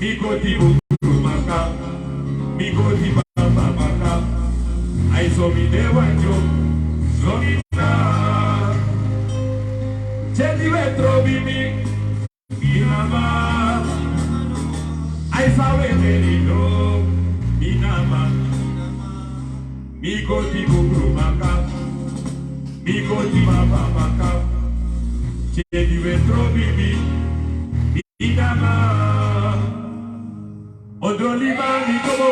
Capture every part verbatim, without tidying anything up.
Mi goti bukru maka, mi goti baba maka. Ai so mi de wanjo, so mi na. Jedi we trobi mi, mi nama. Ai sa we meri no, mi nama. Mi goti bukru maka, mi goti baba maka. Jedi we trobi mi, mi nama. Odoliba mi komo.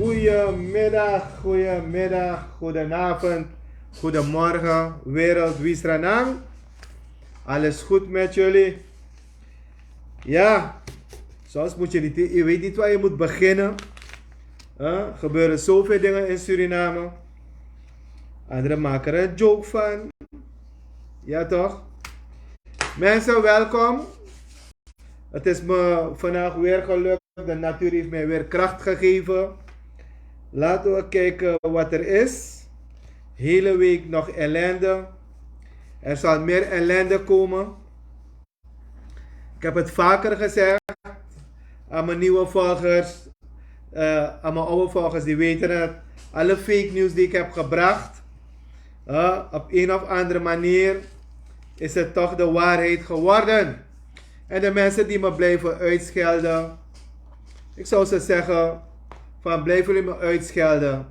Goedemiddag, goedemiddag, goedenavond, goedemorgen, wereld, Wisranang. Alles goed met jullie? Ja, zoals moet je niet, je weet niet waar je moet beginnen. Hè? Er gebeuren zoveel dingen in Suriname. Anderen maken er een joke van. Ja, toch? Mensen, welkom. Het is me vandaag weer gelukt. De natuur heeft mij weer kracht gegeven. Laten we kijken wat er is. Hele week nog ellende. Er zal meer ellende komen. Ik heb het vaker gezegd aan mijn nieuwe volgers, eh, aan mijn oude volgers, die weten het. Alle fake news die ik heb gebracht, eh, op een of andere manier is het toch de waarheid geworden. En de mensen die me blijven uitschelden, ik zou ze zeggen van: blijf jullie me uitschelden.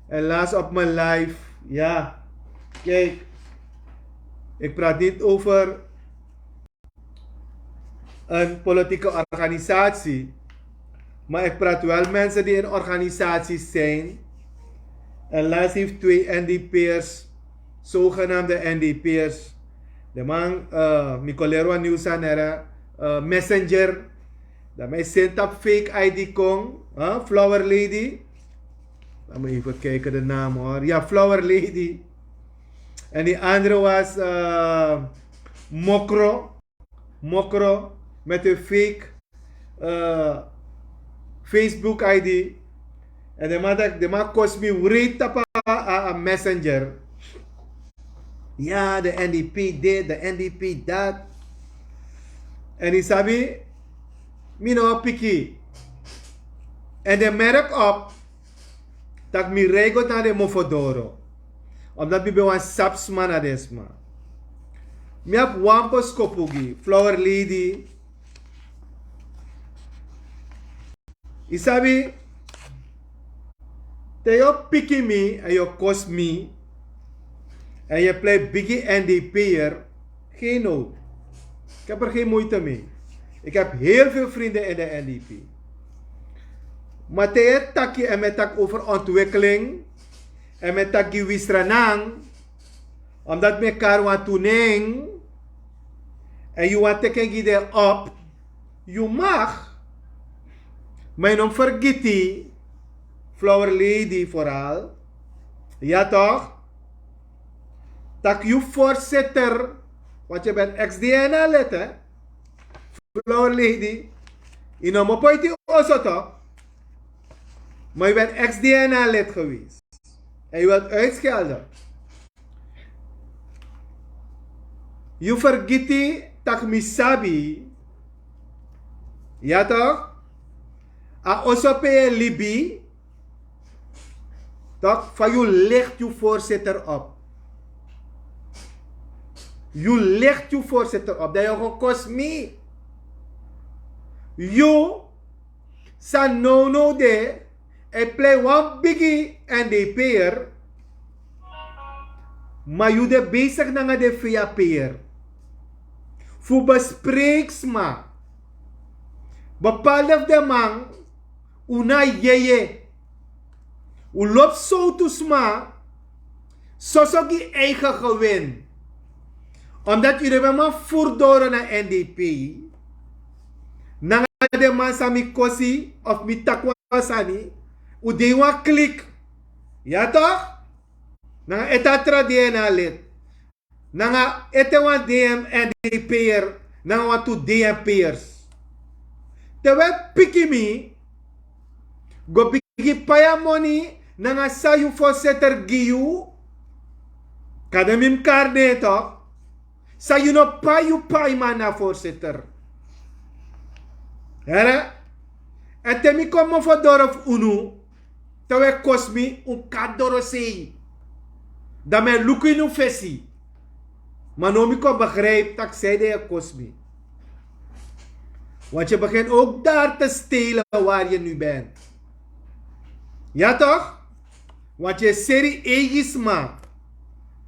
En laatst op mijn live, ja, kijk, ik praat niet over een politieke organisatie. Maar ik praat wel mensen die in organisaties zijn. En laatst heeft twee N D P'ers, zogenaamde N D P'ers, de man, eh, mi kon leren wan nieuws aan, eh, Messenger. Dan mij sint op fake I D kon, huh? Flower Lady. Laat me even kijken de naam hoor. Ja, Flower Lady. En die andere was, eh, Mokro. Mokro met een fake, eh, Facebook I D. En de man, dat- de man kost me wreed op a, a, a Messenger. Ja, de N D P dit, de N D P dat. En die sabi, Mi no piki. En den merk op tak' mi rei go nanga den mofodoro, omdat mi ben wani sabi sma na den sma. Mi abi wan boskopu gi flower lady. Yu sabi, te yu o piki mi en yu o kosi mi, en yu e plei bigi N D P'er, gen nowd. Ik heb er gen moeite mee. Ik heb heel veel vrinden in de N D P. Ma te yu e taki en mi e taki over ontwikkeling, en mi e taki wisranang, omdat mi e kari wantu nen, en yu wani teki en gi den op, yu mag. Ma yu no mus fergiti, flower lady vooral, ya toch, tak' yu voorzitter, want yu ben ex-D N A-lid, hè, flower lady. Yu no mus poiti oso toch. Ma yu ben ex-D N A-lid geweest. En yu wilt uitschelden. Yu fergiti tak' mi sabi, ya toch, a oso pe yu e libi, toch, fa yu licht yu voorzitter op. Yu licht yu voorzitter op, dan yu o go kosi mi. Yu san nownow de e plei wan bigi N D P'er, ma yu de besig nanga den V A P'er fu bespreek sma. Bepaalde fu den man, un na yeye, un lobi sowtu sma, soso gi eigen gewin. Omdat yu no ben man furu doro na N D P, nanga den man san mi kosi of mi taki wan sani, un de ini wan klik. Ya toch? Nanga ete a tra D N A-lid, nanga ete wan D M N D P'er, nanga wantu D M P'ers. Te wi e piki mi go bigi pai a moni nanga san yu voorzitter gi yu. Kande mi mus kari den toch. San yu no pai yu paiman na voorzitter. Here, èn te mi kon mofo doro fu unu, te wi e kosi mi, un kari dorosei. Dan mi e luku ini un fesi. Ma now mi kon begrijpi tak' sanede yu e kosi mi. Want yu begin ook daar te stelen waar yu nu bent. Ya toch? Want yu e seri eigi sma.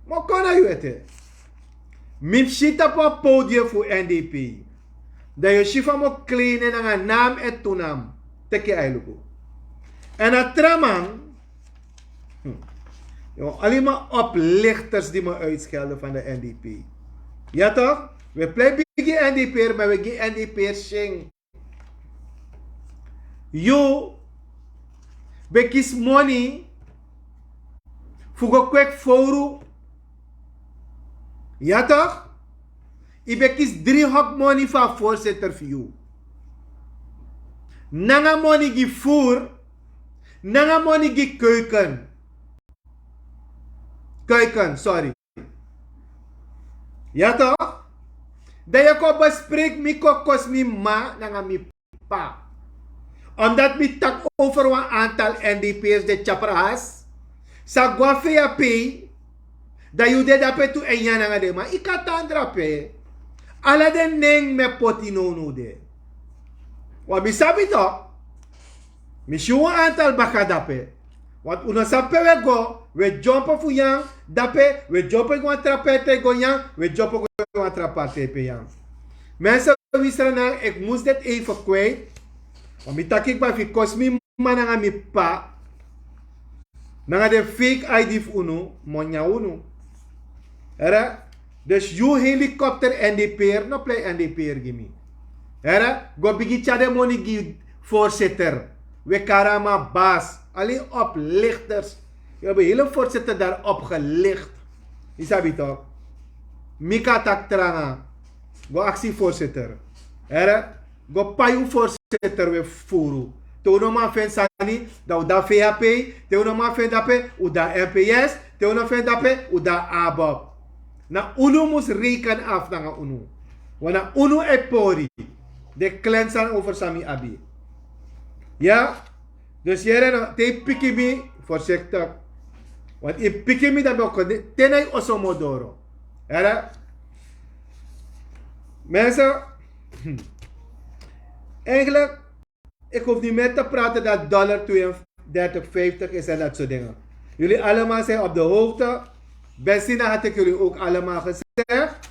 Ma kon na yu ete. Mi mus si tapu a podium fu N D P. Dan yu o si fa mi o klein en nanga nam èn tu nam. Teki a e luku. Èn a tra man. Hm. Yu o alima oplichters di mi o uitschelden van de N D P. Ya toch? Wi e plei bigi N D P'er, ma wi e gi N D P'er syen. Yu ben kisi moni fu go kweki fowru. Ya toch? Yu ben kisi dri hok moni fu a voorzitter fu yu. Nanga moni gi furu, nanga moni gi keuken. Keuken, sorry. Ya toch? Dan yu kon bespreek mi, kon kosi mi ma nanga mi pa. Omdat mi taki over wan aantal N D P'ers, de tyaprahas, sa go na V A P, dan yu de dape tu èn nyan nanga den man. Yu kan tan drape. Ala den nen mi e poti nownow de. Want mi sabi toch. Mi si wan aantal baka dape. Want un no sabi pe wi e go, wi e dyompo fu nyan dape, wi e dyompo gi wan tra pètè go nyan, wi e dyompo go wan tra pètè pe nyan. Mensen, wi sranan, ik moest dit even kwijt. Want mi taki kba fu kosi mi ma nanga mi pa. Nanga den fake I D fu unu, mi o nyan unu. Here, dus yu helikopter N D P'er, no plei N D P'er gi mi. Here, go bigi tyari den moni gi voorzitter. Wi e kari a man basi. Alleen oplichters. Yu hebi hele voorzitter daar opgelicht. Yu sabi toch? Mi kan taki tranga. Go aksi voorzitter. Here, go pai un voorzitter wi e furu. Te un no man feni sani, dan un de na V A P. Te un no man feni dape, un de na M P S. Te un no feni dape, un de na ABOP. Na unu mus reken af nanga unu. Want na unu e pori. De klensani over san mi abi. Ya. Dus yere no te yu piki mi, voorzichtig. Want yu piki mi dan ben kon tena yu osomodoro. Yere. Mensen, eigenlijk, ik hoef niet meer te praten dat dollar tweeëndertig vijftig is en dat soort dingen. Jullie allemaal zijn op de hoogte. Benzine had ik jullie ook allemaal gezegd.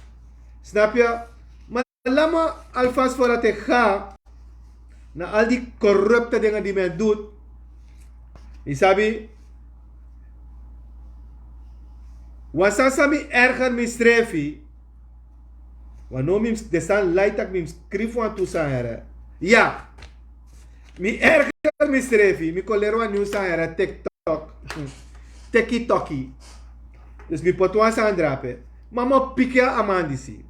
Snap je? Maar laat me alvast voordat ik ga naar al die corrupte dingen die men doet. Isabi, wan sani san mi erger misrefi. Wan no mi de sani lai tak' mi mus skrifi wantu sani here. Ya. Mi erger misrefi, mi kon leri wan nyun sani here, TikTok. Teki toki. Dus mi poti wan sani drape. Ma mi o piki a man disi.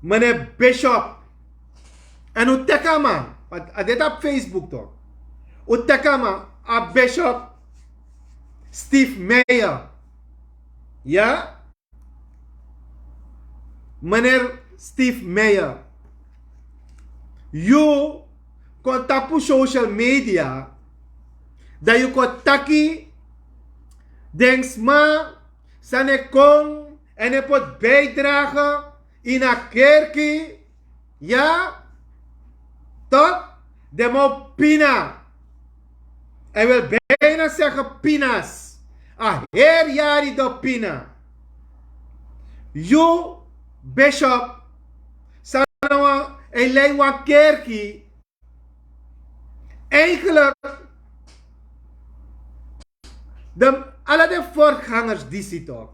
Mene Bishop. En un teki a man, a de tapu Facebook tok. Un teki a man, a Bishop Steve Meyer. Ya. Meneer Steve Meyer, yu kon tapu social media, dan yu kon taki den sma san e kon en e poti bijdrage ini a kerki. Ya, toch? Den man o pina. Hij wil bijna zeggen pina's. A heri yari den o pina. Yu, Bishop, san na wan, hij lei wan kerki. Eigenlijk, den, ala den voorgangers disi toch,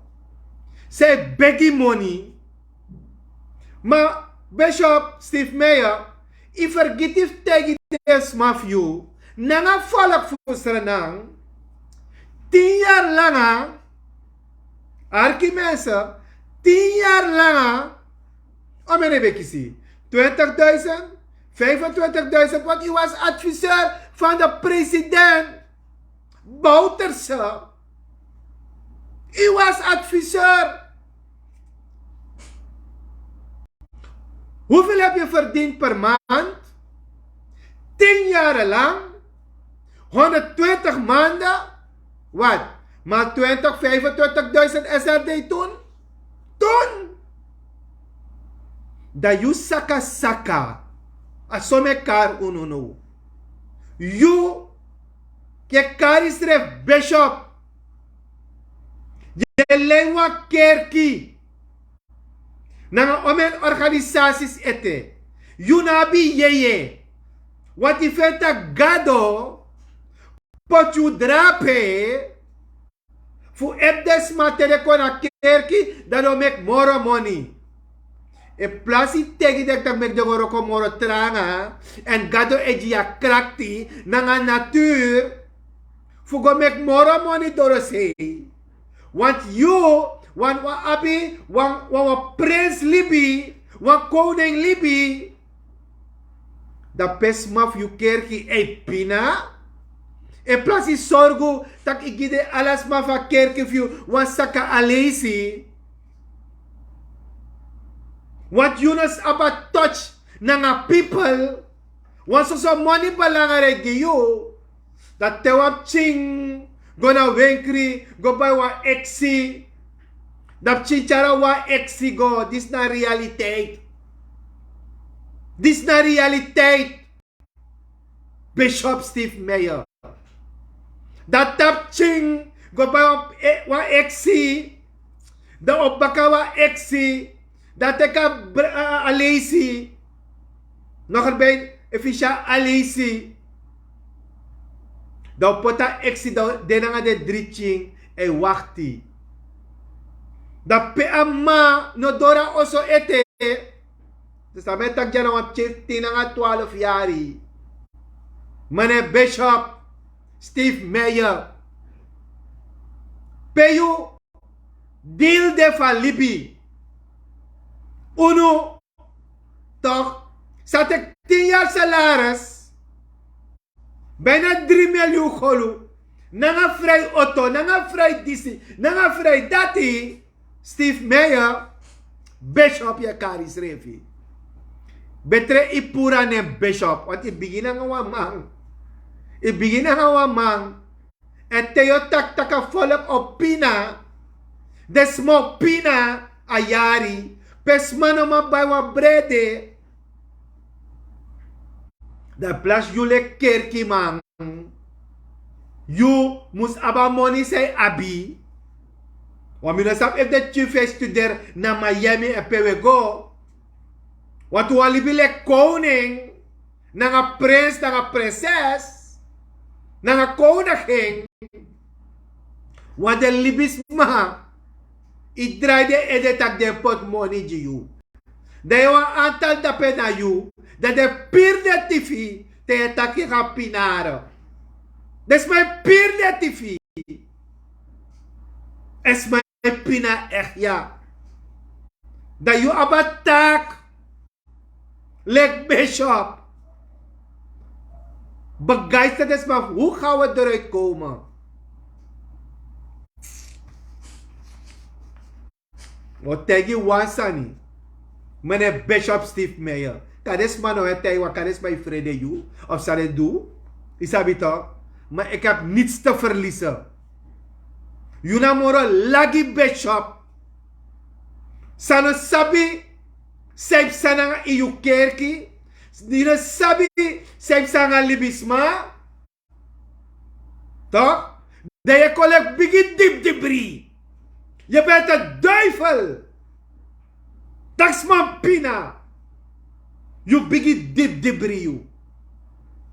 san e begi moni. Ma Bishop Steve Meyer, yu fergiti fu taigi den sma fu yu nanga volk fu Sranan, tin yari langa, arki mensen, tin yari langa, omeni ben kisi, twintigduizend, vijfentwintigduizend, want yu was adviseur van de president Bouterse. Yu was adviseur. Hoeveel heb je verdiend per maand? Tin jaren lang. Honderdtwintig maanden. Wat? Maar twintig, vijfentwintigduizend S R D toen. Toen. Dan yu saka saka. A so mi e kari unu now. Yu, yu e kari yusrefi Bishop. Yu e lei wan kerki. Nanga omeni organisaties ete. Yu no abi yeye. Wati feni tak' Gado poti yu drape fu ebi den sma te den kon na kerki, dan den o meki moro moni. In plaats yu taigi den tak' meki den go wroko moro tranga, èn Gado e gi yu a krakti nanga natuur fu go meki moro moni dorosei. Want yu, want wan abi, wan, wan, wan prins libi, wan koning libi. Dan pe sma fu yu kerki e pina. In plaats yu sorgu tak' yu gi den ala sma fu a kerki fu yu wan saka aleisi. Want yu no abi a touch nanga people. Wan soso moni belangrijk gi yu. Dan te wan pikin go na wenkri go bai wan eksi. Dan pikin tyari wan eksi go. Disi na realiteit. Disi na realiteit. Bishop Steve Meyer. Dan te a pikin go bai wan, e, wan eksi. Dan o baka wan eksi. Dan teki a, a, a leisi. Nogerbein, efu yu si a leisi. Dan o poti a eksi dan o de nanga den dri pikin e wakti. Dan pe a mama no doro a oso ete. Dus a mi e taki dya na wan pikin fu tin nanga twaalf yari. Mene Bishop Steve Meyer. Pe yu dil de fu a libi. Unu toch, san teki tin yari salaris. Bijna dri milyun golu. Nanga fri oto, nanga fri disi, nanga fri dati. Steve Meyer. Bishop yu e kari srefi. Betre yu puru a nen bishop, want yu bigin nanga wan man. Yu bigin nanga wan man. Èn te yu o taki tak' a folku o pina, den sma o pina a yari, pe sma no man bai wan brede. Dan plasi yu leki kerkiman, yu mus abi a moni san yu abi. Wan mi no sabi efu den tyufu e studeri na Miami èn pe wi e go. Wantu wan libi leki koning, nanga prins, nanga prinses, nanga koning. Wan den libisma, yu drai den ede tak' den poti moni gi yu. Dan yu wan antal dape na yu, dan den piri den tifi, te yu e taki yu kan pinari. Den sma e piri den tifi. Èn sma e pina eki ya. Dan yu abi a taki leki bishop. Begeisterde sma, hoe gaan we eruit komen? Wi o taigi wan sani. Mene Bishop Steve Meyer. Kan den sma no e taigi wan, kan den sma e frede yu of san den du? Yu sabi toch. Maar ik heb niets te verliezen. Yu na moro lagi bishop. San no sabi san yu psa nanga in yu kerki. Yu no sabi san yu psa nanga libisma. Toch? Dan yu e kon leki bigi dibdibri. Yu ben de duivel. Taki sma pina. Yu bigi dibdibri yu.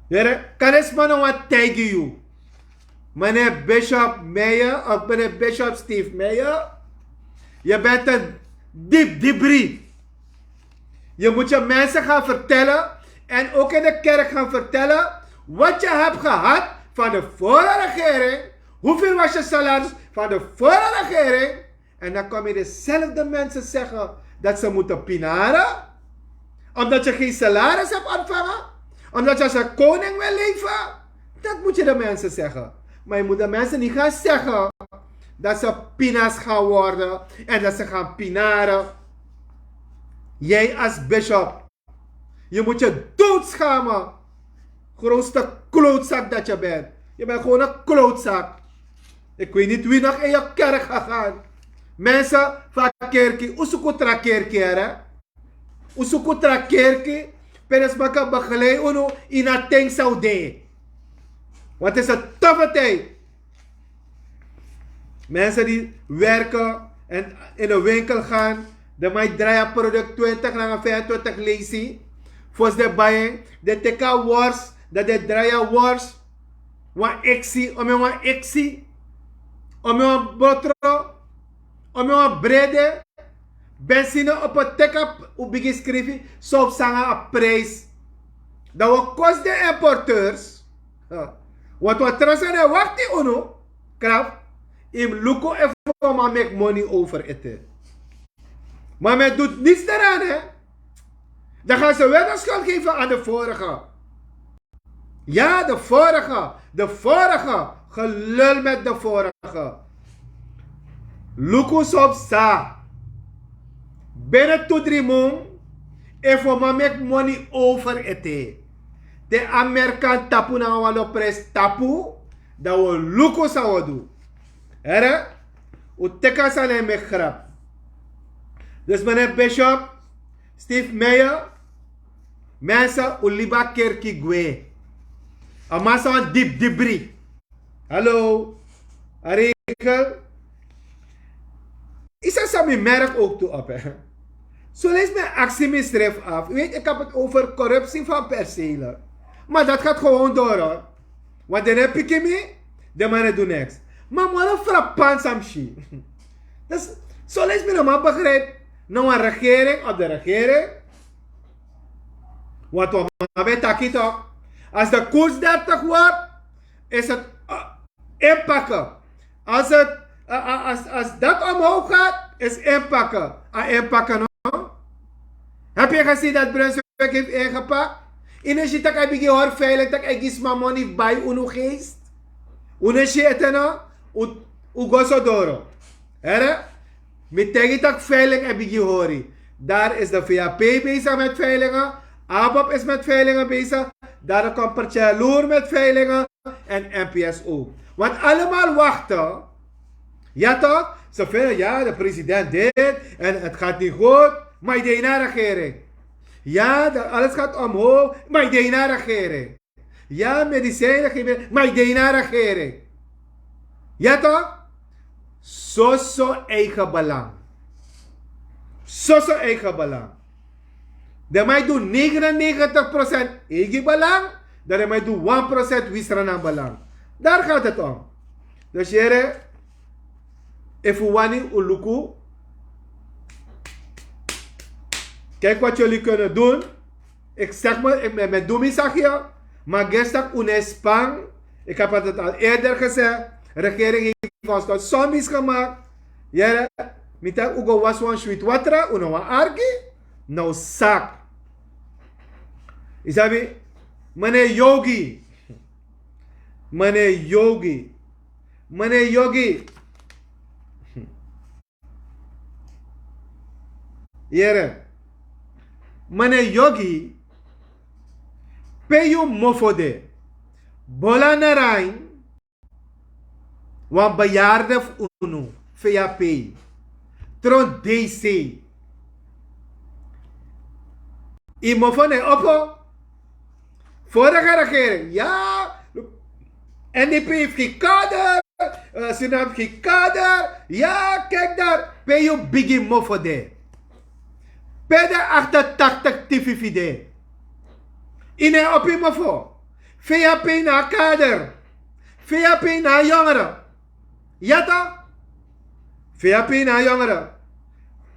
Yere, kan den sma no wan taigi yu. Mene Bishop Meyer of mene Bishop Steve Meyer. Yu ben de dibdibri. Je moet je mensen gaan vertellen en ook in de kerk gaan vertellen wat je hebt gehad van de vorige regering. Hoeveel was je salaris van de vorige regering? En dan kom je dezelfde mensen zeggen dat ze moeten pinaren. Omdat je geen salaris hebt ontvangen. Omdat je als een koning wil leven. Dat moet je de mensen zeggen. Maar je moet de mensen niet gaan zeggen dat ze pina's gaan worden en dat ze gaan pinaren. Jij als bishop, je moet je doodschamen. Grootste klootzak dat je bent. Je bent gewoon een klootzak. Ik weet niet wie nog in je kerk gegaan. Mensen van kerki, usukutra kerki, hè? Usukutra kerki, pe den sma kan begeleid unu ini a ten san un de. Want het is een toffe tijd. Mensen die werken en in de winkel gaan, dan mag je draaien product twintig nanga vijfentwintig lesi. Fosi den bai en, den teki a worst, dan den drai a worst. Wan eksi, omeni wan eksi. Omeni wan botro. Omeni wan brede. Benzine op het teki a, un bigin skrifi, so psa nanga a prijs. Dan wi o kosi den importeurs. Huh. Want wan tra sani e wakti unu, Kraf, yu mus luku efu wan man meki moni over ete. Maar men doet niets eraan, hè. Dan gaan ze weer de schuld geven aan de vorige. Ja, de vorige, de vorige, gelul met de vorige. Luku so psa. Binnen tu dri mun, efu wan man meki moni over ete, te Amerika tapu nanga wan lo prijs tapu, dan wi o luku san wi o du. Here, un teki a sani e meki grap. Dus mene Bishop Steve Meyer, mensen, un libi a kerki gwe. A man sa wan dibdibri. Hallo. A regel. Is er zo mijn merk ook toe op, hè? Zo lees mijn actie misdrijf af. U weet, ik heb het over corruptie van percelen. Maar dat gaat gewoon door, hoor. Want den no e piki mi, den man no e du niks. Maar moro frappant san mi si. Dus, zo lees mi no man begrijp. No wan regering of de regering. Want wan man ben taki toch. Als de koers dertig wordt, is het, eh, inpakken. Als het, eh, eh, als, als dat omhoog gaat, is inpakken. A inpakken, no? Heb je gezien dat Brunswijk heeft ingepakt? Yu no si tak' a e bigin hori veiling, tak' a e gi sma moni fu bai unu geest. Un no si ete, no? Un, un go so doro. Here? Mi taigi tak' veiling a e bigin hori. Daar is de V H P bezig met veilingen. ABOP is met veilingen bezig. Daar komt Partij Loer met veilingen. En N P S O. Want allemaal wachten. Ja toch? Ze vinden, ja, de president dit en het gaat niet goed. Maar je deed naar regering. Ja, dat alles gaat omhoog. Maar je deed naar regering. Ja, medicijnen geven, maar je deed naar regering. Ja toch? Soso eigen belang. Soso eigen belang. Dan mag je doen negenennegentig procent eigen belang. Dan mag je doen one procent wisranan belang. Daar gaat het om. Dus here, if you want to look, kijk wat jullie kunnen doen. Ik zeg maar, ik ben, ben doe mi sagio. Maar gisteren unespan. Ik heb het al eerder gezegd. Regering heeft ons tot zombies gemaakt. Yere, mi taki un go wasi wan switi watra, un no wani arki, now sak. Yu sabi, meneer Yogi. Meneer Yogi. Meneer Yogi. Yere. Meneer Yogi, pe yu mofo de? Bola Narain, wan bejaarde fu unu, V H P, tron D C. Yu mofo na en opo. Vorige regering, ya, N D P fu kader, eh, Suriname fu kader, ya, kijk daar, pe yu bigi mofo de? Pe den achtentaktig tifi fu yu de? Yu no e opo yu mofo. V H P na kader. V H P na jongere. Ya toch? V H P na jongere.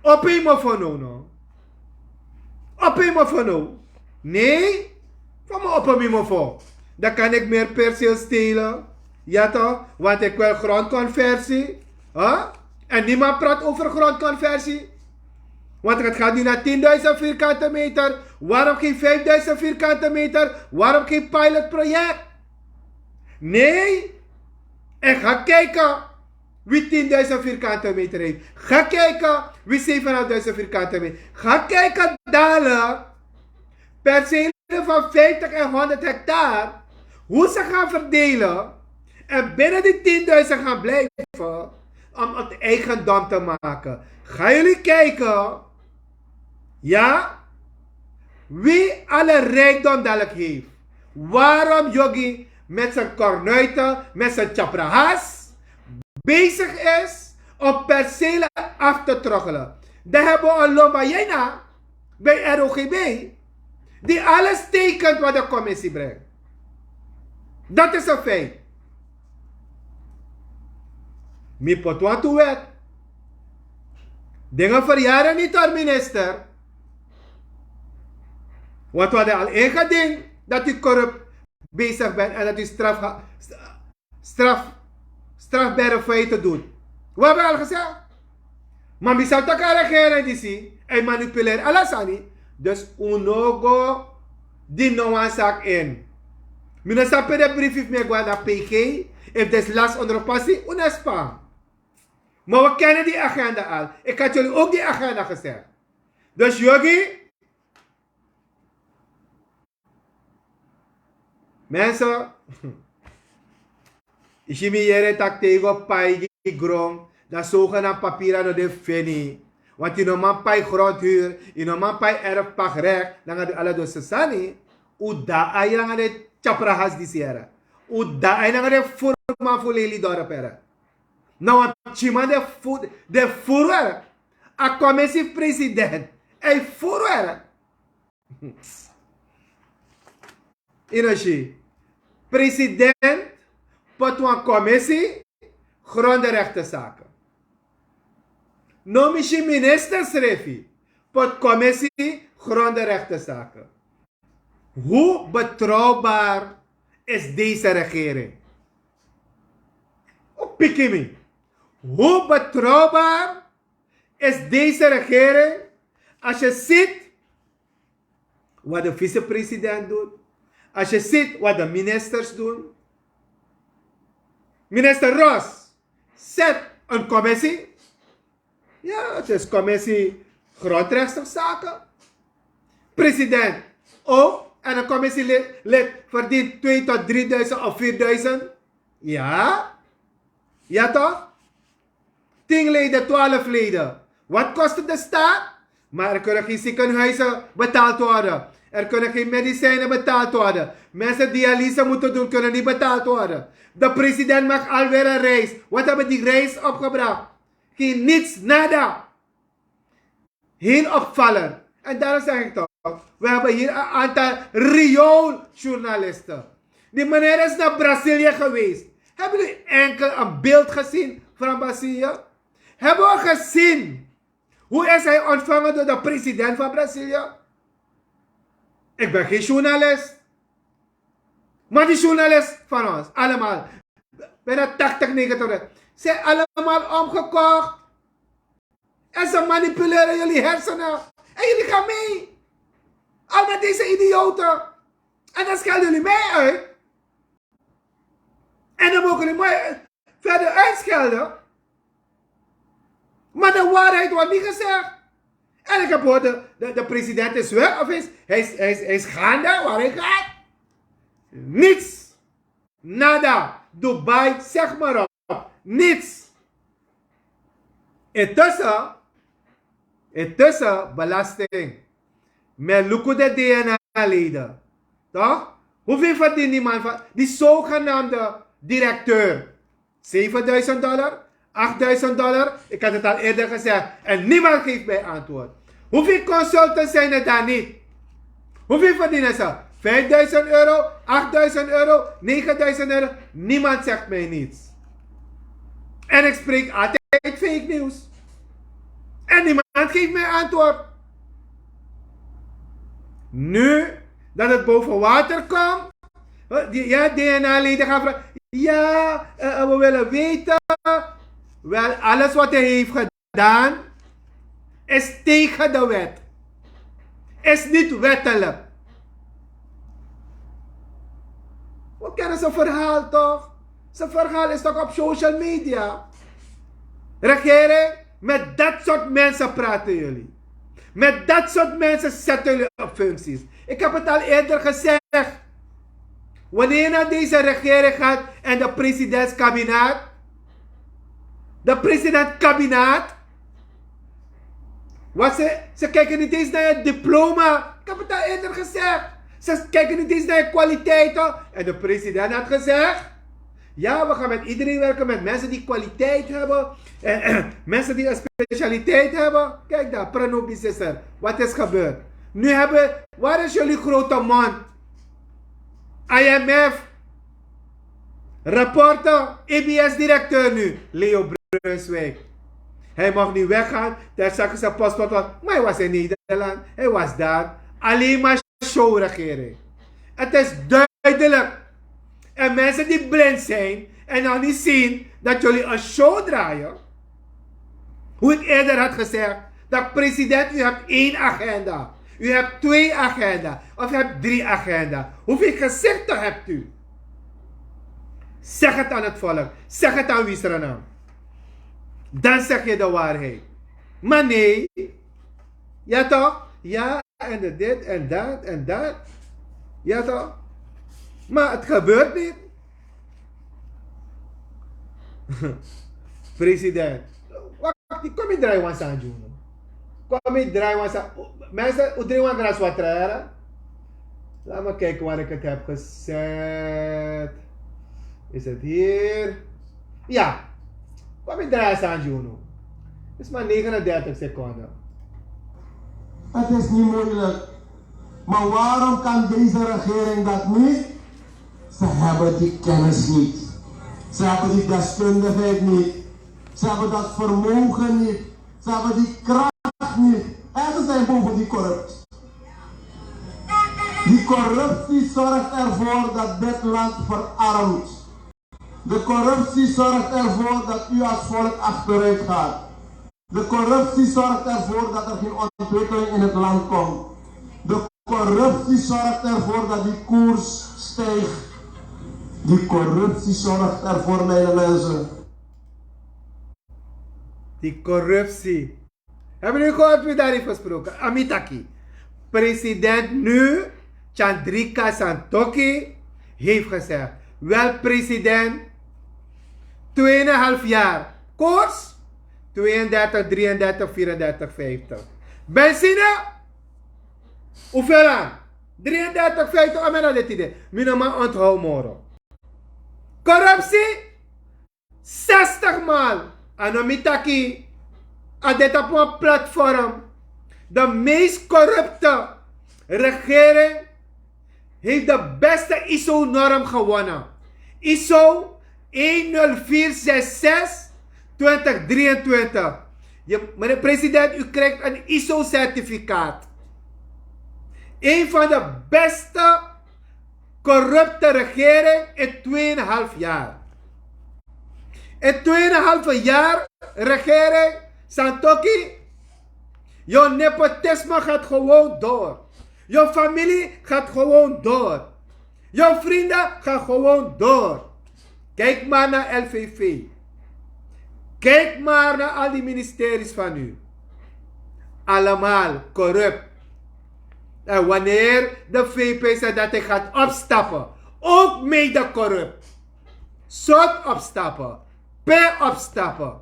Opo yu mofo now, no? Opo yu mofo now. Nee? Fa mi o opo mi mofo? Dan kan ik meer perceel stelen. Ja toch? Want ik wil grondconversie. Huh? En niemand praat over grondconversie. Want het gaat nu naar tienduizend vierkante meter. Waarom geen vijfduizend vierkante meter? Waarom geen pilotproject? Nee. En ga kijken wie tienduizend vierkante meter heeft. Ga kijken wie zevenduizend vierkante meter. Ga kijken dadelijk. Percelen van vijftig en honderd hectare. Hoe ze gaan verdelen. En binnen die tienduizend gaan blijven. Om het eigendom te maken. Gaan jullie kijken. Ja? Wie alle rijkdom dadelijk heeft. Waarom Yogi met zijn kornuiten, met zijn tjaprahas bezig is om percelen af te troggelen. Dan hebben we een Lomba Jena bij R O G B die alles tekent wat de commissie brengt. Dat is een feit. Mi poti wantu wet. Dingen verjaren niet, hoor, minister. Want we hadden al ingediend dat u corrupt bezig bent en dat u straf, straf, strafbare feiten doet. We hebben al gezegd. Maar mi sabi taki a regering disi, hij manipuleert alles, ani. Dus un no go dini no wan saki ini. Mi no sabi pe den briefi fu mi e go na P G, efu den lasi ondro pasi, un no span. Maar we kennen die agenda al. Ik had jullie ook die agenda gezegd. Dus Yogi, mensen, yu si mi yere taki te yu go pai gi gron, dan zogenaamd papira no de feni. Want yu no man pai grondhuur, yu no man pai erfpacht recht, nanga den ala den sani. Un dai nanga den tjaprahas disi yere. Un dai nanga den voerman fu Lelydorp yere. Na wan pikinman de fu, de furu yere. A commissie fu president. Hij furu yere. Yu no si. President poti wan commissie grondenrechtenzaken. No, mi si minister srefi poti commissie grondenrechtenzaken. Hoe betrouwbaar is deze regering? O, piki mi. Hoe betrouwbaar is deze regering als je ziet wat de vicepresident doet, als je ziet wat de ministers doen? Minister Ros, zet een commissie. Ja, het is commissie grondrechtse zaken. President ook. En een commissielid verdient twee tot drieduizend of vierduizend. Ja? Ja toch? Tien leden, twaalf leden. Wat kost het de staat? Maar er kunnen geen ziekenhuizen betaald worden. Er kunnen geen medicijnen betaald worden. Mensen die dialyse moeten doen, kunnen niet betaald worden. De president maakt alweer een reis. Wat hebben die reis opgebracht? Geen niets, nada. Heel opvallend. En daarom zeg ik toch, we hebben hier een aantal riooljournalisten. Die meneer is naar Brazilië geweest. Hebben jullie enkel een beeld gezien van Brazilië? Hebben we gezien hoe is hij ontvangen door de president van Brazilië? Ik ben geen journalist. Maar die journalisten van ons, allemaal, bijna tachtig, negentig procent, zijn allemaal omgekocht. En ze manipuleren jullie hersenen. En jullie gaan mee. Al met deze idioten. En dan schelden jullie mij uit. En dan mogen jullie mij verder uitschelden. Maar de waarheid wordt niet gezegd. En ik heb gehoord, de, de, de president is weg. Of hij is, hij is, hij is, hij is gaande. Waar hij gaat. Niets. Nada. Dubai, zeg maar op. Niets. Intussen, intussen, belasting. Met luku de D N A-leden. Toch? Hoeveel verdient die man van, die zogenaamde directeur? Zevenduizend dollar? Achtduizend dollar? Ik had het al eerder gezegd. En niemand geeft mij antwoord. Hoeveel consultants zijn er daar niet? Hoeveel verdienen ze? Vijfduizend euro? Achtduizend euro? Negenduizend euro? Niemand zegt mij niets. En ik spreek altijd fake nieuws. En niemand geeft mij antwoord. Nu dat het boven water komt, eh, die, ja, D N A-leden gaan vragen. Ja, eh, eh, we willen weten. Wel, alles wat hij heeft gedaan is tegen de wet. Is niet wettelijk. We kennen zijn verhaal toch? Zijn verhaal is toch op social media? Regering, met dat soort mensen praten jullie. Met dat soort mensen zetten jullie op functies. Ik heb het al eerder gezegd. Wanneer naar deze regering gaat en de presidentskabinet, de presidentskabinet, want ze, ze kijken niet eens naar je diploma. Ik heb het al eerder gezegd. Ze kijken niet eens naar je kwaliteiten. En de president had gezegd: ja, we gaan met iedereen werken, met mensen die kwaliteit hebben. En mensen die een specialiteit hebben. Kijk daar, Pranobi Sisser. Wat is gebeurd? Nu hebben, waar is jullie grote man? I M F. Rapporten, E B S-directeur nu, Leo Brunswijk. Hij mag nu weggaan, ter zake zijn paspoort was, maar hij was in Nederland, hij was daar. Alleen maar show-regering. Het is duidelijk. En mensen die blind zijn en nog niet zien dat jullie een show draaien. Hoe ik eerder had gezegd, dat president, u hebt één agenda. U hebt twee agenda. Of u hebt drie agenda. Hoeveel gezichten hebt u? Zeg het aan het volk. Zeg het aan Wisranam. Dan zeg je de waarheid. Maar nee. Ja toch? Ja, en de dit en dat en dat. Ja toch? Maar het gebeurt niet. President. Wacht, kom ik draai wan sani gi unu. Kom ik draai wan sani. Mensen, u drink wan glas water, hè? Laat me kijken waar ik het heb gezet. Is het hier? Ja. Kom ik draai wan sani gi unu. Is maar negenendertig seconden. Het is niet moeilijk. Maar waarom kan deze regering dat niet? Ze hebben die kennis niet. Ze hebben die deskundigheid niet. Ze hebben dat vermogen niet. Ze hebben die kracht niet. En ze zijn boven die corrupt. Die corruptie zorgt ervoor dat dit land verarmt. De corruptie zorgt ervoor dat u als volk achteruit gaat. De corruptie zorgt ervoor dat er geen ontwikkeling in het land komt. De corruptie zorgt ervoor dat die koers stijgt. Die corruptie zorgt ervoor, mijn mensen. Die corruptie. Hebben jullie gehoord wie daar heeft gesproken? Amitaki. President nu, Chandrika Santoki, heeft gezegd: wel, president, tweeënhalf jaar. Koers: tweeëndertig, drieëndertig, vierendertig, vijftig. Benzine: hoeveel aan? Drieëndertig, vijftig. Amena dit idee. Minimaal onthoud moro. Corruptie: zestig maal. A no mi taki, a de tapu wan platform. De meest corrupte regering heeft de beste iso-norm gewonnen. Iso een nul vier zes zes, twintig drieëntwintig. Je, meneer president, u krijgt een iso-certificaat. Een van de beste corrupte regering in tweeënhalf jaar. In tweeënhalf jaar regering Santoki, jouw nepotisme gaat gewoon door. Jouw familie gaat gewoon door. Jouw vrienden gaan gewoon door. Kijk maar naar L V V. Kijk maar naar al die ministeries van u. Allemaal corrupt. En wanneer de V P zegt dat hij gaat opstappen, ook mede corrupt. Zot opstappen, per opstappen.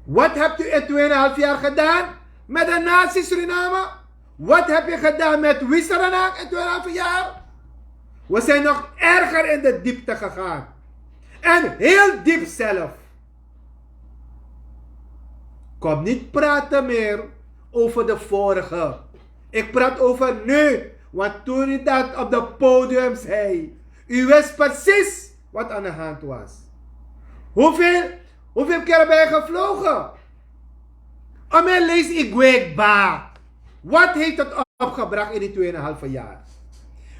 Wat hebt u in tweeënhalf jaar gedaan met de natie Suriname? Wat heb je gedaan met Wisserenang in tweeënhalf jaar? We zijn nog erger in de diepte gegaan. En heel diep zelf. Kom niet praten meer over de vorige. Ik praat over nu. Want toen u dat op de podium zei, u wist precies wat aan de hand was. Hoeveel, hoeveel keer ben je gevlogen? Om en lees ik weekbaar. Wat heeft het opgebracht in die tweeënhalve jaar?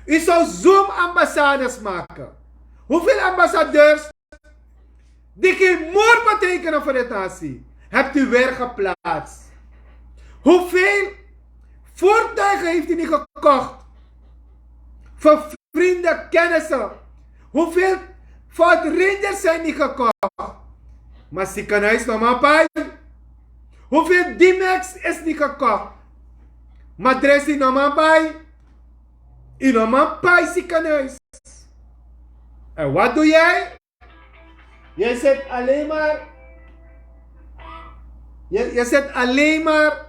U zou Zoom-ambassades maken. Hoeveel ambassadeurs die geen moer betekenen voor de natie, hebt u weer geplaatst? Hoeveel voertuigen heeft u niet gekocht? Voor vrienden, kennissen. Hoeveel Ford Rangers zijn niet gekocht? Maar ziekenhuis no man pai. Hoeveel D-Max is niet gekocht? Madresi no man pai. U no man pai ziekenhuis. En wat doe jij? Je zit alleen maar, je, je zit alleen maar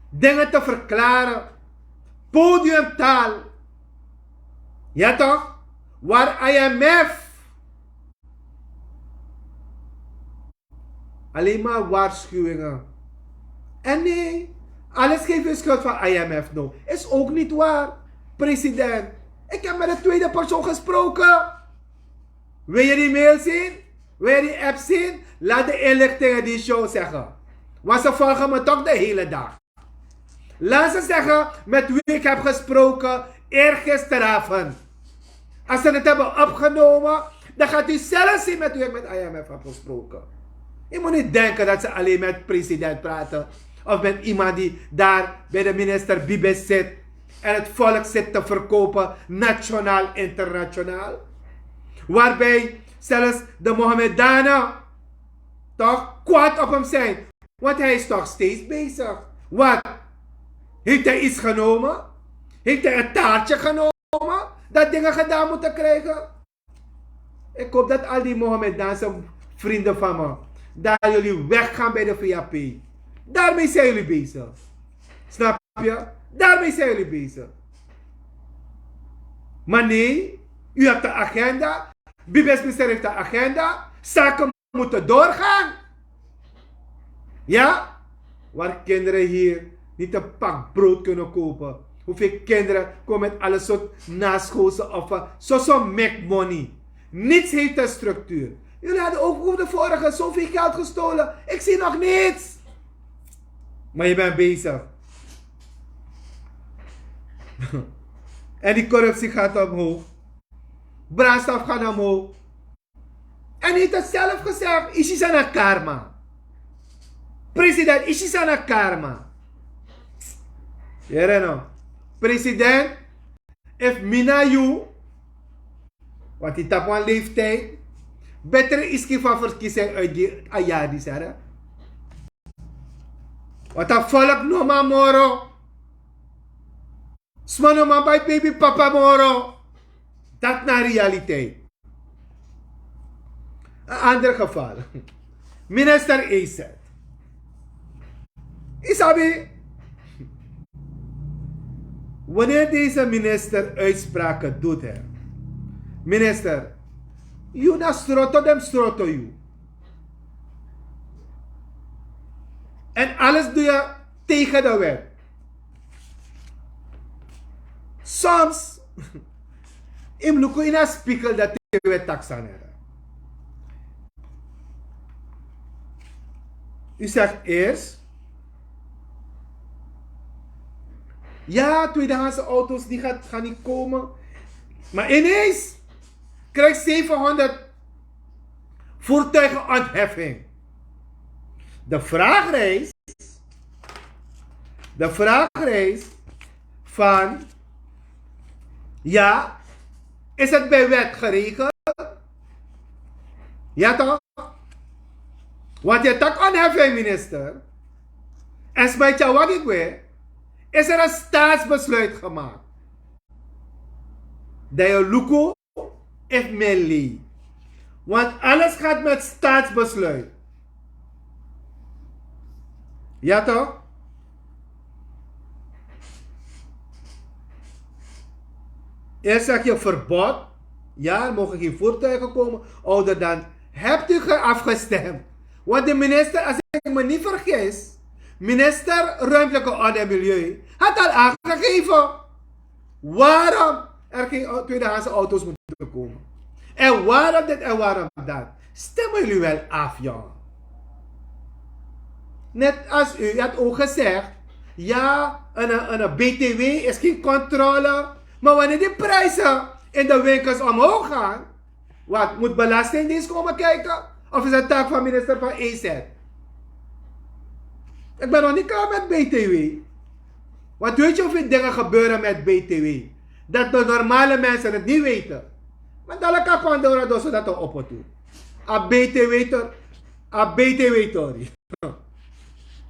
dingen te verklaren. Podiumtaal. Ja toch? Waar I M F alleen maar waarschuwingen. En nee, alles geeft u schuld van I M F. No, is ook niet waar, president. Ik heb met de tweede persoon gesproken. Wil je die mail zien? Wil je die app zien? Laat de inlichtingen die show zeggen. Want ze volgen me toch de hele dag. Laat ze zeggen met wie ik heb gesproken eergisteravond. Als ze het hebben opgenomen, dan gaat u zelf zien met wie ik met I M F heb gesproken. Je moet niet denken dat ze alleen met president praten of met iemand die daar bij de minister Bibis zit en het volk zit te verkopen, nationaal, internationaal. Waarbij zelfs de Mohammedanen toch kwaad op hem zijn. Want hij is toch steeds bezig. Wat? Heeft hij iets genomen? Heeft hij een taartje genomen? Dat dingen gedaan moeten krijgen? Ik hoop dat al die Mohammedaanse vrienden van me, daar jullie weggaan bij de V A P. Daarmee zijn jullie bezig. Snap je? Daarmee zijn jullie bezig. Maar nee, u hebt een agenda. Bibis minister heeft een agenda. Zaken moeten doorgaan. Ja? Waar kinderen hier niet een pak brood kunnen kopen. Hoeveel kinderen komen met alle soort naschoolse of eh, zo zo make money. Niets heeft een structuur. Jullie hadden ook over de vorige zoveel geld gestolen. Ik zie nog niets. Maar je bent bezig. En die corruptie gaat omhoog. Brandstof gaat omhoog. En hij heeft het zelf gezegd. Isi sana karma. President, isi sana karma. Here no. President, if mi na yu, want yu tapu wan leeftijd, beter yu skifi wan verkiezing uit di a yari disi yari. Wat a volk no man moro. Sma no man bai baby papa moro. Dat na realiteit. Een ander geval. Minister Eset. Isabi, wanneer deze minister uitspraken doet, hè, minister, you na stroto dem stroto you. En alles doe je tegen de wet. Soms im luku in a spiegel dat hij weer taksanere. U zegt eerst, ja, tweedehands auto's die gaat, gaan niet komen. Maar ineens krijg je zevenhonderd voertuigenontheffing. De vraag rijst, de vraag rijst van, ja, is het bij wet geregeld? Ja toch? Want je tak ontheffing, minister. En smijt je wagigwe, is er een staatsbesluit gemaakt. Dat je luku heeft mijn lei. Want alles gaat met staatsbesluit. Ja toch? Eerst zeg je verbod. Ja, er mogen geen voertuigen komen ouder dan. Hebt u ge afgestemd? Want de minister, als ik me niet vergis, minister Ruimtelijke Orde en Milieu, had al aangegeven waarom er geen au- tweedehands auto's moeten komen. En waarom dit en waarom dat. Stemmen jullie wel af, jongen? Net als u had ook gezegd, ja, een, een, een B T W is geen controle. Maar wanneer die prijzen in de winkels omhoog gaan, wat, moet Belastingdienst komen kijken? Of is het taak van minister van E Z? Ik ben nog niet klaar met B T W. Want weet je hoeveel dingen gebeuren met B T W? Dat de normale mensen het niet weten. Maar dan kan Pandora dus dat er op het doet. A B T W tor, a B T W tori.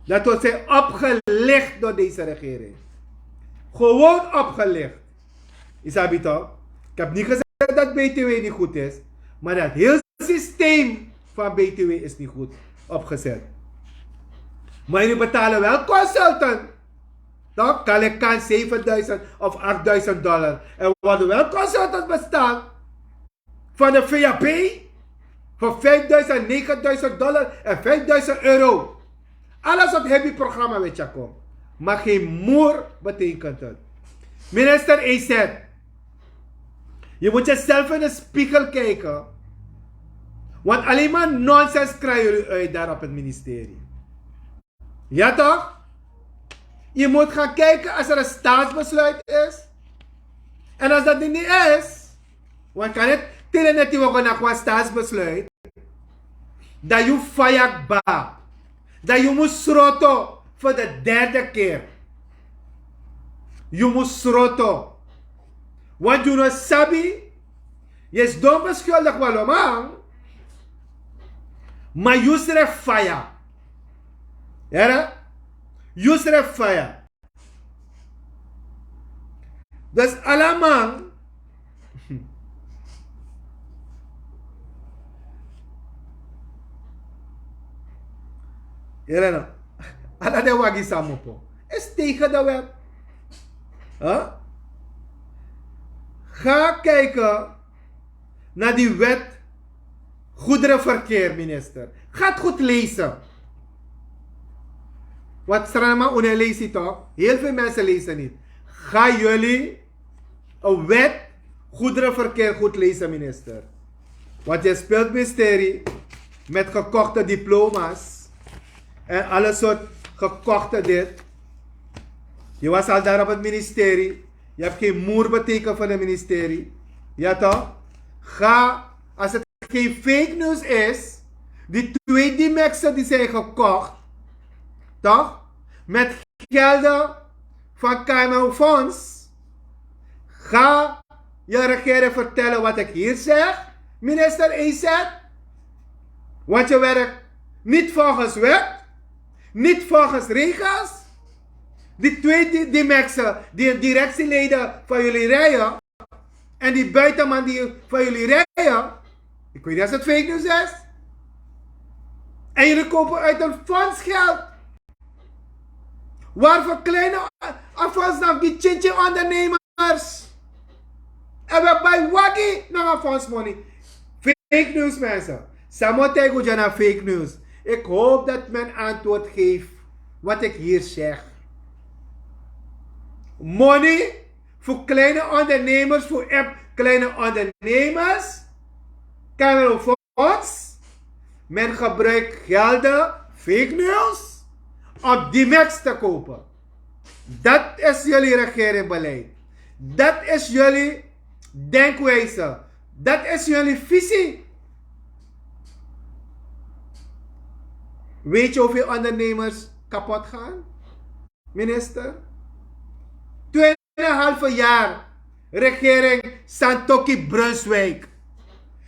Dat wordt zij opgelicht door deze regering. Gewoon opgelicht. Isabi toch? Ik heb niet gezegd dat B T W niet goed is, maar dat heel systeem van B T W is niet goed opgezet. Maar jullie betalen wel consultant. Toch? Kan ik kan zevenduizend of achtduizend dollar. En we hadden wel consultants bestaan van de V A P voor vijfduizend, negenduizend dollar en vijfduizend euro. Alles wat hij programma weet je komt. Maar geen moer betekent het. Minister E Z, je moet jezelf in de spiegel kijken. Want alleen maar nonsens krijgen jullie uit daar op het ministerie. Ja toch? Je moet gaan kijken als er een staatsbesluit is. En als dat er niet is, want kan het tele net die we gaan naar een staatsbesluit. Dat je failliet ba. Dat je moet sroto voor de derde keer. Je moet sroto. Want you no sabi, je is dom beschuldigd, waloman. Maar you sref faya. Here? You sref faya. Dus alaman. Here no. Ala den wagi san mopo. Is tegen de wet. Huh? Ga kijken naar die wet goederenverkeer, minister. Ga het goed lezen. Wat Sranama Une leest toch? Heel veel mensen lezen niet. Ga jullie een wet goederenverkeer goed lezen, minister. Want je speelt mysterie met gekochte diploma's en alle soort gekochte dit. Je was al daar op het ministerie. Je hebt geen moer betekend voor de ministerie. Ja toch? Ga, als het geen fake news is, die twee D-Max'en die zijn gekocht, toch? Met gelden van K M O Fonds. Ga je regering vertellen wat ik hier zeg, minister E Z. Want je werkt niet volgens wet. niet volgens regels. Die twee di- die mensen, die directieleden van jullie rijden en die buitenman die van jullie rijden, ik weet niet of het fake news is. En jullie kopen uit een fondsgeld. Waarvoor kleine afvalsnaf die chinchi ondernemers. En we bij wagi nog een fondsmoney. Fake news, mensen. Samo tegen na fake news. Ik hoop dat men antwoord geeft wat ik hier zeg. Money voor kleine ondernemers, voor app kleine ondernemers. Kan er een fonds? Men gebruikt gelden, fake news, om die mix te kopen. Dat is jullie regeringbeleid. Dat is jullie denkwijze. Dat is jullie visie. Weet je hoeveel ondernemers kapot gaan, minister? Tweeënhalve jaar regering Santoki Brunswijk.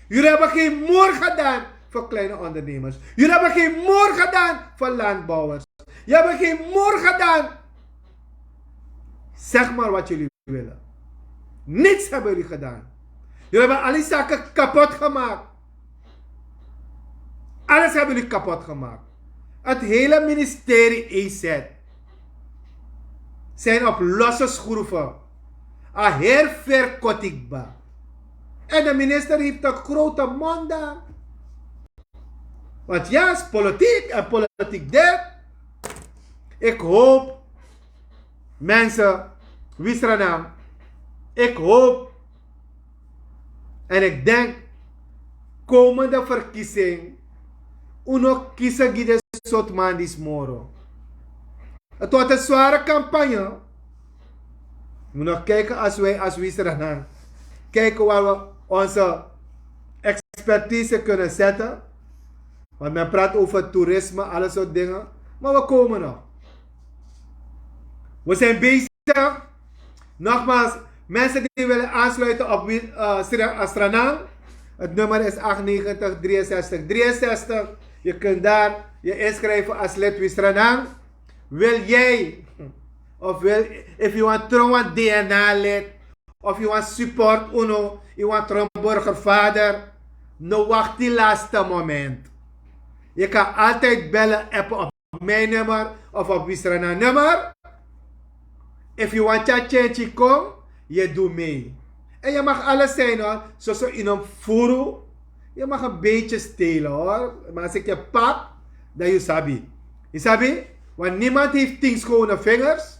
Jullie hebben geen moer gedaan voor kleine ondernemers. Jullie hebben geen moer gedaan voor landbouwers. Jullie hebben geen moer gedaan. Zeg maar wat jullie willen. Niets hebben jullie gedaan. Jullie hebben al die zaken kapot gemaakt. Alles hebben jullie kapot gemaakt. Het hele ministerie E Z zijn op losse schroeven. A heri feri koti kba. En de minister heeft een grote mond daar. Want ja, is politiek en politiek dit. Ik hoop, mensen, Wisranam, ik hoop en ik denk, komende verkiezing, un no kisi gi den sortu man disi moro. Het wordt een zware campagne. We moeten nog kijken als wij als Wisranang kijken waar we onze expertise kunnen zetten. Want men praat over toerisme, alle soort dingen. Maar we komen nog. We zijn bezig. Nogmaals, mensen die willen aansluiten op Wi- eh, Sra- eh, Sranang. Het nummer is acht negentig drieënzestig drieënzestig. Je kunt daar je inschrijven als lid Wisranang. Wil jij, of wil, if you want trouwens D N A lid, of you want support uno, you want trouwens burgervader, no wacht die laatste moment. Je kan altijd bellen, appen op mijn nummer of op Wisranang nummer. If you want change kom, je doet mee. En je mag alles zijn hoor. Zoals in een furu. Je mag een beetje stelen hoor. Maar als ik je pak, dan je sabi. Je sabi? Want niemand heeft tien schone vingers.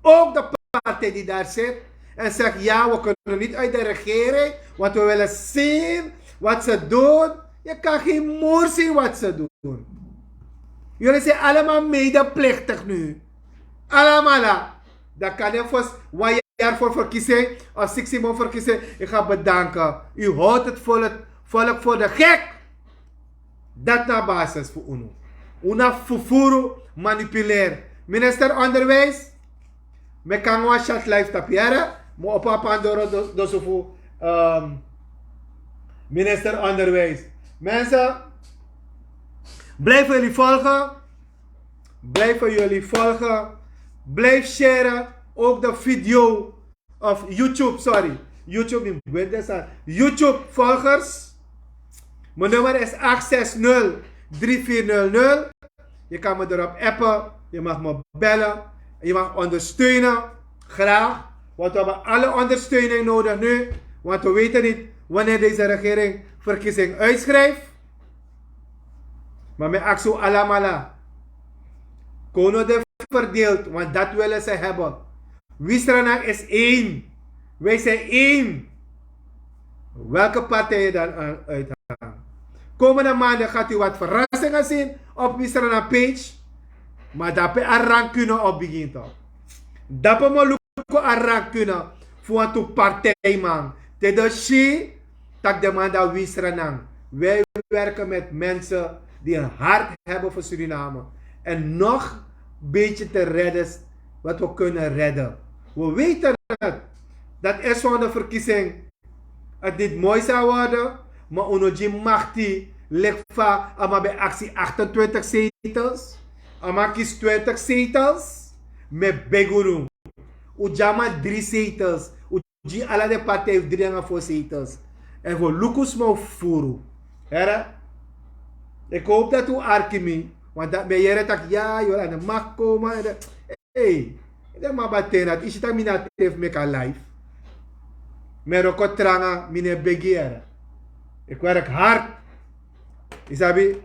Ook de partij die daar zit en zegt: ja, we kunnen niet uit de regering, want we willen zien wat ze doen. Je kan geen moer zien wat ze doen. Jullie zijn allemaal medeplichtig nu. Allemaal. Dan kan je voor one jaar voor verkiezing of sixty maanden verkiezing. Ik ga bedanken. U houdt het volk, volk voor de gek. Dat na basis voor uno. Una fufuru manipuleer. Minister Onderwijs. Me kan wan chat live tapiere. Mo opo a pandoro dosu fu ehm, minister Onderwijs. Mensen, blijven jullie volgen. Blijven jullie volgen. Blijf share. Ook de video of YouTube, sorry. YouTube in Buendesa. YouTube volgers. Mijn nummer is acht zes nul drie vier nul nul. Je kan me erop appen. Je mag me bellen. Je mag ondersteunen. Graag. Want we hebben alle ondersteuning nodig nu. Want we weten niet wanneer deze regering verkiezing uitschrijft. Maar mijn actie allemaal. Kono de verdeeld, want dat willen ze hebben. Wisranang is één. Wij zijn één. Welke partij je dan aan uithangt. Komende maanden gaat u wat verrassingen zien op Wisranang page. Maar dape a rancune op begint op. Dape mo luku a rancune fu wantu partijman. Te den si tak' den man dati Wisranang. Wij werken met mensen die een hart hebben voor Suriname. En nog een beetje te redden wat we kunnen redden. We weten het. Dat is van de verkiezing. Het niet mooi zou worden. Maar uno gi makti lik fa a man ben actie achtentwintig zetels. A man kisi twintig zetels. Mi e begi unu. Un gi a man dri zetels. Un gi ala den partij fu dri nanga fo zetels. Èn fu luku sma un furu. Here. Eki hopu dati un arki mi. Want dati mi e yere taki ya yu weri a den makoma. Ei, den man batena tu isi taki mi na te fu meki a life. Mi e roko tranga mi no e begi here. Eki werk hard. Yu sabi,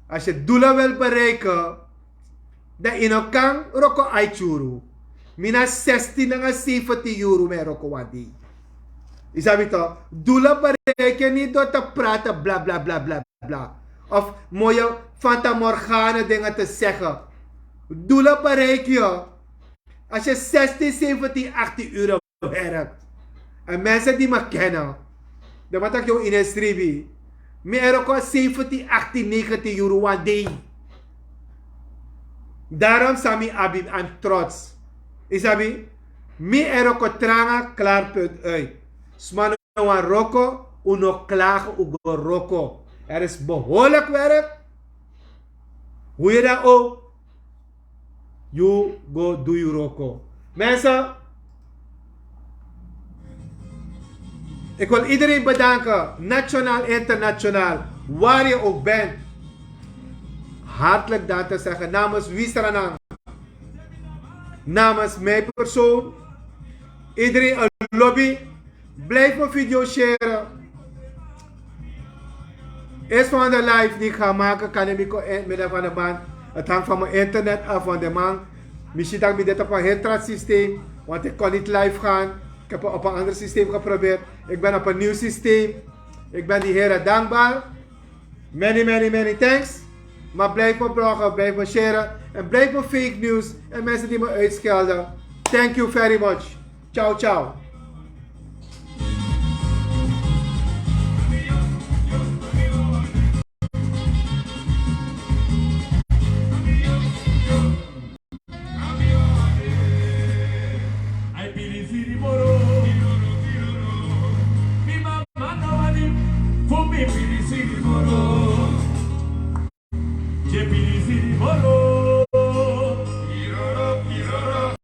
a si e dula wel bereiken. Dan yu no kan roko aiti yuru. Mi na sestin nanga sefentin yuru mi e roko wan dei. Yu sabi to, dula bereiken ni dori te prati bla bla bla bla bla. Of moye fanta morgane dingen te segen. Dula bereiken yu. A si e sestin sefentin aktin yuru. Werk. En mensen di mi keni, dan mi taki yu ini en sribi. Mi e roko sefentin aktin negentin yuru wan dei. Darom san mi abi, am trots. Yu sabi, mi e roko tranga klari punt uit. Sma no wani roko, un no klage un go roko. Er is behoorlijk werk. Hoe yu dan ook, yu go du yu wroko. Mensen, ik wil iedereen bedanken, nationaal, internationaal, waar je ook bent. Hartelijk dank te zeggen namens Wisranang, namens mijn persoon. Iedereen een lobby. Blijf mijn video share. Is van de live die ik ga maken kan ik niet in het midden van de maand. Het hangt van mijn internet af, want de man, misschien dat ik dit op een heel traag systeem, want ik kon niet live gaan. Ik heb op een ander systeem geprobeerd. Ik ben op een nieuw systeem. Ik ben die heren dankbaar. Many many many thanks. Maar blijf me bloggen, blijf me share en blijf me fake news en mensen die me uitschelden. Thank you very much. Ciao ciao.